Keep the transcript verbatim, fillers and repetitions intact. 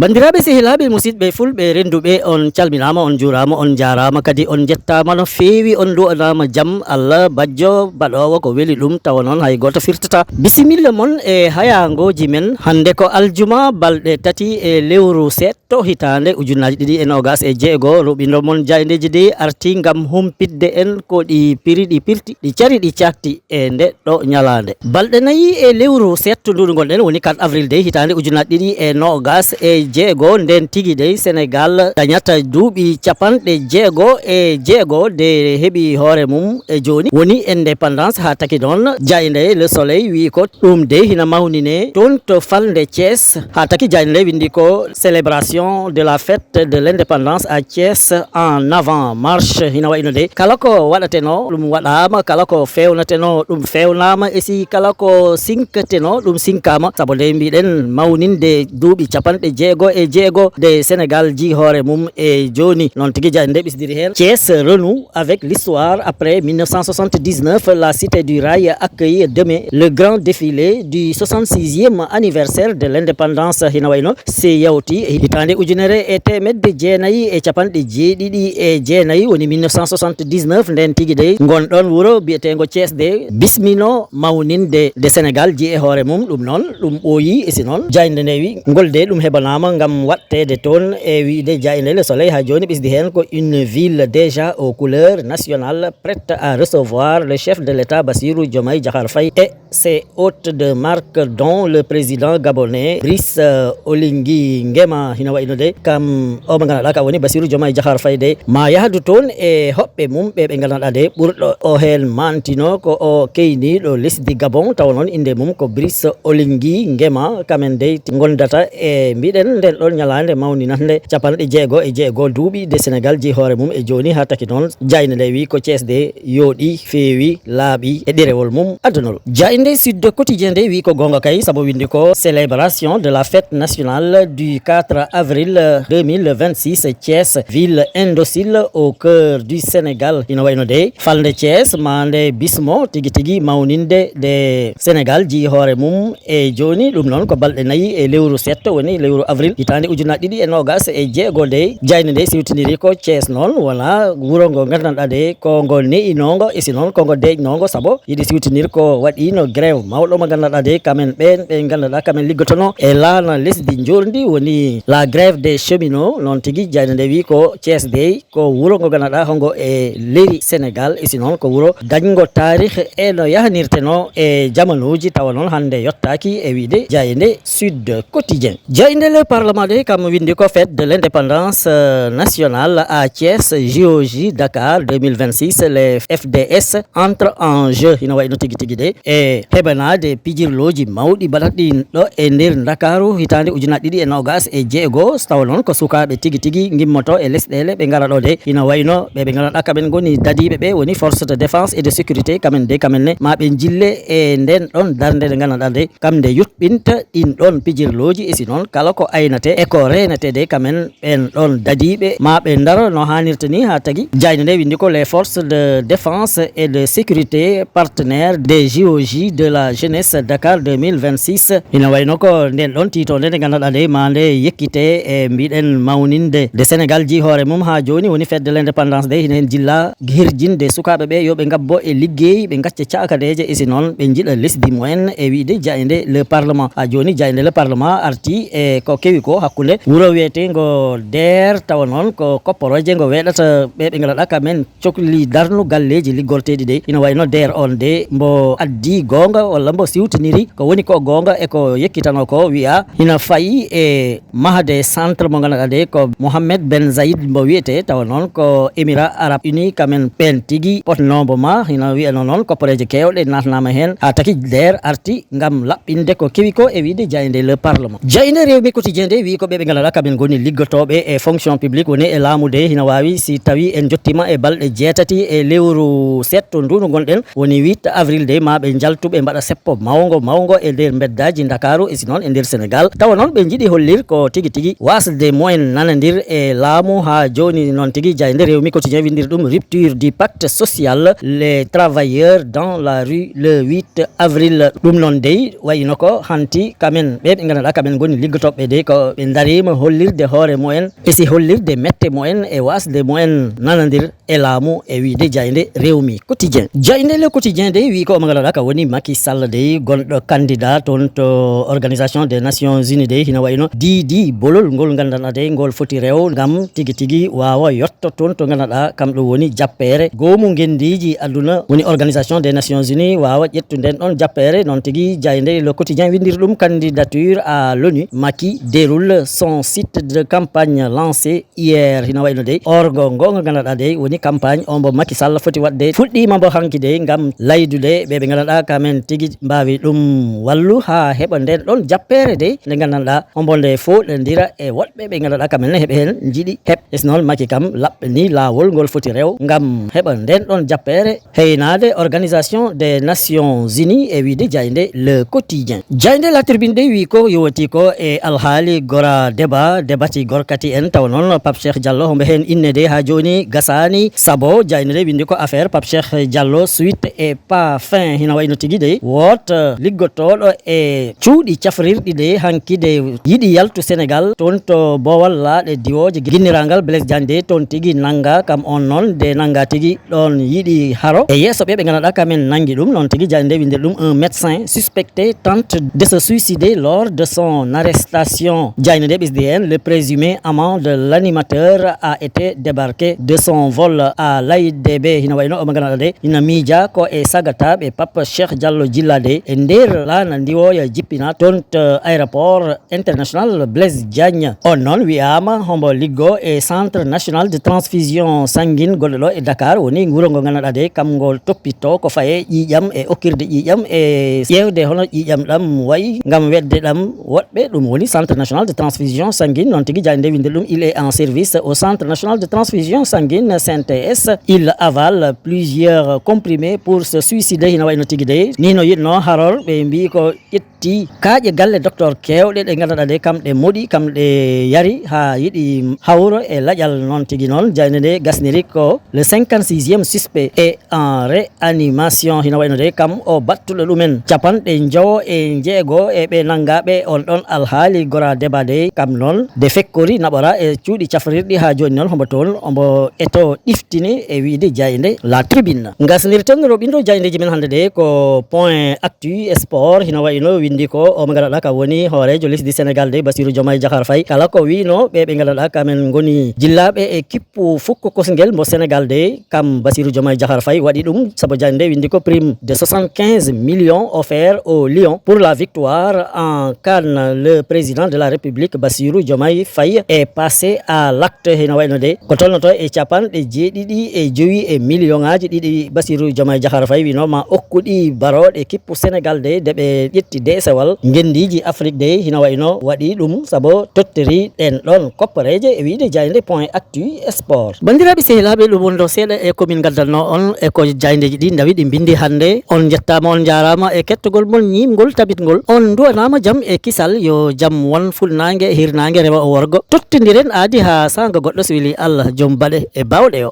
Banndiraaɓe, sehilaaɓe, musidɓe fulɓe rennduɓe, on calminaama, on njuuraama, on njaaraama, kadi on njettaama no feewi, on nduwanaama jam Allah bajjo baɗoowo ko weli ɗum, tawa noon hay gooto firtataa. Bisimilla mon e hayaangooji men. Hannde ko aljuma, balɗe tati e lewru seeɗto, hitaande ujunnaji ɗiɗi e noogas e jeego. Ruɓindo mon jaayndeeji ɗi arti ngam humpitde en ko ɗi piri, ɗi pirti, ɗi cari, ɗi cakti e nde ɗo ñalaande. Balɗe nayi e lewru seeɗto ndu ngonɗen, woni quatre avril dey, hitaande ujunnaji ɗiɗi e noogas e jeego. Nden tigi dey, Senegal dañata duuɓi capanɗe jeego e jeego nde heɓi hoore mum e jooni, woni indépendance. Haa taki noon, jaaynde Le Soleil wiyi ko ɗum dey hina mawnine toon to falnde Thiès. Haa taki jaaynde nde winndi ko célébration de la fête de l'indépendance à Thiès en avant marche. Hina wayno dey, kala ko waɗatenoo, ɗum waɗaama, kala ko feewnateno, ɗum feewnaama, e si kala ko sinkateno, ɗum sinkaama. Sabu nde mbiɗen mawninde duuɓi capanɗe jeego e jeego nde Senegal jii hoore mum e jooni. Noon tigi jaaynde nde ɓisdiri heen: Thiès renoue avec l'histoire. Après mille neuf cent soixante-dix-neuf, la cité du rail accueille demain le grand défilé du soixante-sixième anniversaire de l'indépendance. Hina wayno, si yawti e hitaande ujunere e teemedde jeenayi e capanɗe jeeɗiɗi e jeenayi, woni mille neuf cent soixante-dix-neuf, nden tigi dey, ngon ɗon wuro biyeteengo Thiès de bismino mawninde nde Senegal jii e hoore mum. Ɗum noon, ɗum ɓooyi, e si noon, jaaynde nde wi ngol de ɗum hebanaama ngam waɗteede toon, e wiide jaaynde Le Soleil haa jooni ɓisdi heen ko: une ville déjà aux couleurs nationales, prête à recevoir le chef de l'État Bassirou Diomaye Diakhar Faye et ses hôtes de marque, dont le président gabonais Brice, euh, Oligui Nguema. Hino wayno de, kam o mo ngannduɗaa ka woni Bassirou Diomaye Diakhar Faye de, ma yahdu toon e hoɓɓe mum ɓe ɓe ngannduɗaa de, ɓurɗo o heen mantino ko o keyniiɗo lesdi Gabon, tawa noon innde mum ko Brice Oligui Nguema. Kamen dey ti ngondata e mbiɗen nden ɗon ñalaande mawninande capanɗe jeego e jeego duuɓi de Senegal jii hoore mum e jooni, haa taki noon jaaynde nde wi ko Thiès de yooɗi, feewi, laaɓi e ɗerewol mum adunol. Jaaynde Sud Quotidien nde wi ko goonga kay, sabu windi ko célébration de la fête nationale du quatre avril deux mille vingt-six, Thiès, ville indocile au cœur du Sénégal. Ina wayno de falnde Thiès ma nde bismo tigi tigi mawninde nde Senegal jii hoore mum e jooni. Ɗum noon ko balɗe nayi e lewru setto, woni lewru avril, hitaande ujunnaji ɗiɗi e noogas e jeego nde. Jaaynde nde siwtiniri ko Thiès noon wona wuro ngo nganndanɗaa nde ko ngo ne'inoongo, e si noon ko ngo deeƴnoongo, sabu yiɗi siwtinir ko waɗiino grève mawɗo mo nganndanɗaa de kamen ɓeen ɓe nganndanɗaa kamen liggotono e laana lesdi njoorndi, woni la grève des cheminots. Noon tigi jaaynde nde wi ko Thiès dey ko wuro ngo nganndanɗaa hongo e leri Senegal, e si noon ko wuro dañngo taarih e no yahanirteno e jamanuuji, tawa noon hannde yottaaki e wiide jaaynde Sud Quotidien. Jaaynde Le Parlement de kam windi ko fête de l'indépendance, euh, nationale à Thiès, J O J Dakar deux mille vingt-six, les F D S entre en jeu. Hino wayno tigi tigi de e heɓanaade pijirlooji mawɗi mbaɗatɗi ɗo e nder Ndakaaru hitaande ujunnaji ɗiɗi e noogas e jeego. Tawa noon ko sukaaɓe tigi tigi ngimmoto e lesɗeele ɓe ngara ɗo de. Hino wayno ɓe ɓe nganndanɗaa kamen ngoni dadiiɓe ɓe, woni force de défense et de sécurité, kamen de kamen ne ma ɓe njille e nden ɗon darnde nde nganndanɗaa de kam nde yuɓɓinta ɗin ɗon pijirlooji, e si noon kala ko aynate e ko reenate de kamen ɓeen ɗon dadiiɓe ma ɓe ndaro no haanirta ni. Haa tagi jaaynde nde windi ko les forces de défense et de sécurité partenaires des J O J de la jeunesse Dakar deux mille vingt-six. Ina wayno ko nden ɗon tiitoonde nde nganndanɗaa nde ma nde yekkite e mbiɗen mawninde nde Senegal jii hoore mum haa jooni, woni fête de l'indépendance de, hino heen jilla hirjinde sukaaɓe ɓe yo ɓe ngabbo e liggey, ɓe ngacca caakaneeje, e si noon ɓe njiɗa lesdi mumen, e wiide jaaynde Le Parlement. Haa jooni jaaynde Le Parlement arti e ko kewi ko hakkunde wuro wiyeteengo Der, tawa noon ko kopporoje ngo weeɗata ɓe ɓe nganndanɗaa kamen cokli darnu galleeji liggorteeɗi de. Ina wayno Der on de mbo addi goonga walla mbo siwtiniri ko woni ko goonga e ko yekkitano ko, wiya hina fayi e mahde centre mo nganndanɗaa de ko Mohammed Ben Zayed mbo wiyetee, tawa noon ko Émirats Arabes Unis kamen ɓeen tigi potnoo mbo ma. Hino wiyano noon kopporeeje keewɗe naatnaama heen haa taki Der arti ngam laɓɓinde ko kewi ko, e wiide jaaynde Le Parlement. Jaaynde Rewmi Quotidien nde wi ko ɓe ɓe nganndanɗaa kamen ngoni liggotooɓe e fonction publique woni e laamu de, hino waawi si tawi en njottiima e balɗe jeetati e lewru seeɗto ndu ndu ngonɗen, woni huit avril de, ma ɓe njal Tuɓe mbaɗa seppo mawngo mawngo e nder mbeddaaji Ndakaaru e si noon e nder Senegaal. Tawa noon ɓe njiɗi hollir ko tigi tigi waasde mumen nanondir e laamu haa jooni noon tigi. Jaaynde Rewmi Quotidien winndiri ɗum rupture du pacte social, les travailleurs dans la rue le huit avril. Ɗum noon dey wayino ko hanti kamen ɓe ɓe nganndanɗaa kamen ngoni liggotooɓe dey ko ɓe ndariima hollirde hoore mumen e si hollirde mette mumen e waasde mumen nanondir e laamu e wiyde jaaynde Rewmi Quotidien. Jaaynde Le Quotidien dey wiyi ko omo nganndanɗaa ka woni Macky Sall dey gonɗo candidat toon to Organisation des Nations Unies dey hina wayno diidi bolol ngol nganndanɗaa dey ngol foti rew ngam tigi tigi waawa yotto toon to nganndanɗaa kam ɗo woni jappeere goomu ngenndiiji aduna woni Organisation des Nations Unies waawa ƴettu nden ɗon jappeere. Noon tigi jaaynde Le Quotidien winndiri ɗum candidature à l'ONU, Macky déroule son site de campagne lancé hier. Hina wayno dey orgo ngo ngo nganndanɗaa dey woni campagne o mbo Macky Sall foti waɗde fuɗɗiima mbo hanki dey ngam laydude ɓe ɓe nganndanɗaa kamen tigi mbaawi ɗum wallu haa heɓa nden ɗon jappeere dey nde nganndanɗaa ombo nde foɗondira e woɗɓe ɓe nganndanɗaa kamen ne heɓe heen njiɗi heɓ. E si noon Macky kam laɓɓini laawol ngol foti rew ngam heɓa nden ɗon jappeere heynaade Organisation des Nations Unies e wiyde jaaynde Le Quotidien. Jaaynde La Tribune dey wiyi ko yowati ko e alhaali gora débat, debati gorkati en tawa noon Pape Cheikh Diallo hombo heen inne dey haa jooni gasaani sabo jaaynde dey winndi ko affaire Pape Cheikh Diallo suite et pas fin. Hina wayno tigi dey woot liggotooɗo e cuuɗi cafrirɗi dey hanki dey yiɗi yaltu Senegaal toon to boowal laaɗe diwooje ginniraagal Blaise Diagne dey toon tigi nannga kam on noon de nannga tigi ɗon yiɗi haro e yeeso ɓe ɓe nganndanɗaa kamen nanngi ɗum. Noon tigi jaaynde nde winndiri ɗum un médecin suspecté tente de se suicider lors de son arrestation. Jaaynde nde ɓesdi heen le présumé amant de l'animateur a été débarqué de son vol à l'A I D B. Hina wayno omo nganndanɗaa de hina miija ko e sagataaɓe Pape Cheikh Diallo jillade e nder laana ndiwooya jippina toon to aéroport international Blaise Diagne. On noon wiyaama hombo liggo e Centre National de Transfusion Sanguine gonɗo ɗo e Dakar woni nguro ngo nganndanɗaa dey kam ngo toppitto ko faye ƴiiƴam e okkirde ƴiiƴam e ƴeewde hono ƴiiƴam ɗam wayi ngam wedde ɗam woɗɓe. Ɗum woni Centre National de Transfusion Sanguine noon tigi jaaynde nde winndiri ɗum il est en service au Centre National de Transfusion Sanguine C N T S. Il avale plusieurs comprimés pour se suicider hina wayno tigi dey ni no yiɗno haror ɓe mbi ko ƴetti kaaƴe galle docteur keewɗe ɗe nganndanɗaa ɗe kam ɗe moɗi kam ɗe yari haa yiɗi hawro e laƴal. Noon tigi noon jaaynde nde gasniri ko le cinquante-sixième suspect est en réanimation hina wayno de kam o battuɗo ɗumen capanɗe njowo e njeego e ɓe nanngaaɓe on ɗon alhaali gora débat de kam noon de fekkori naɓora e cuuɗi cafrirɗi haa jooni noon hombo toon ombo eto ɗiftini e wiyde jaaynde La Tribune. Ngasnirten roɓindo jayndeji men hannde ɗe ko point actu sport hino wayno windi ko o mo nganndanɗaa ka woni hooreejo lesdi Senegal de Bassirou Diomaye Diakhar Faye kala ko wino ɓe ɓe nganndanɗaa ka men ngoni jillaaɓe e kippu fukko kosngel mo Senegal de kam Bassirou Diomaye Diakhar Faye waɗi ɗum sabu jaynde windi ko prime de soixante-quinze millions offert au Lion pour la victoire en CAN. Le président de la République Bassirou Diomaye Faye est passé à l'acte hino wayno de ko tolnoto e capanɗe jeeɗiɗi e jowi e million ŋaaji ɗiɗi Bassirou Diomaye Diakhar Faye wino ma okku ɗi barooɗe kippu Senegal de de ɓe ƴetti deesewal ngendiiji Afrique de hino wayno waɗi ɗum sabo tottori ɗen ɗon koppareeje e wiyde jaynde point actu sport. Banndiraaɓe sehilaaɓe ɗum wonno seeɗa e ko min ngaddanno on e ko jayndeeji ɗi ndawi ɗi mbindi hannde. On njettaama on njaaraama e kettogol mon ñiimngol tabitngol. On nduwanaama jam e kisal yo jam won fulnaange e hirnaange rewa o worgo. Tottindiren aadi haa saanga goɗɗo so weli Allah jom baɗe e baawɗe o.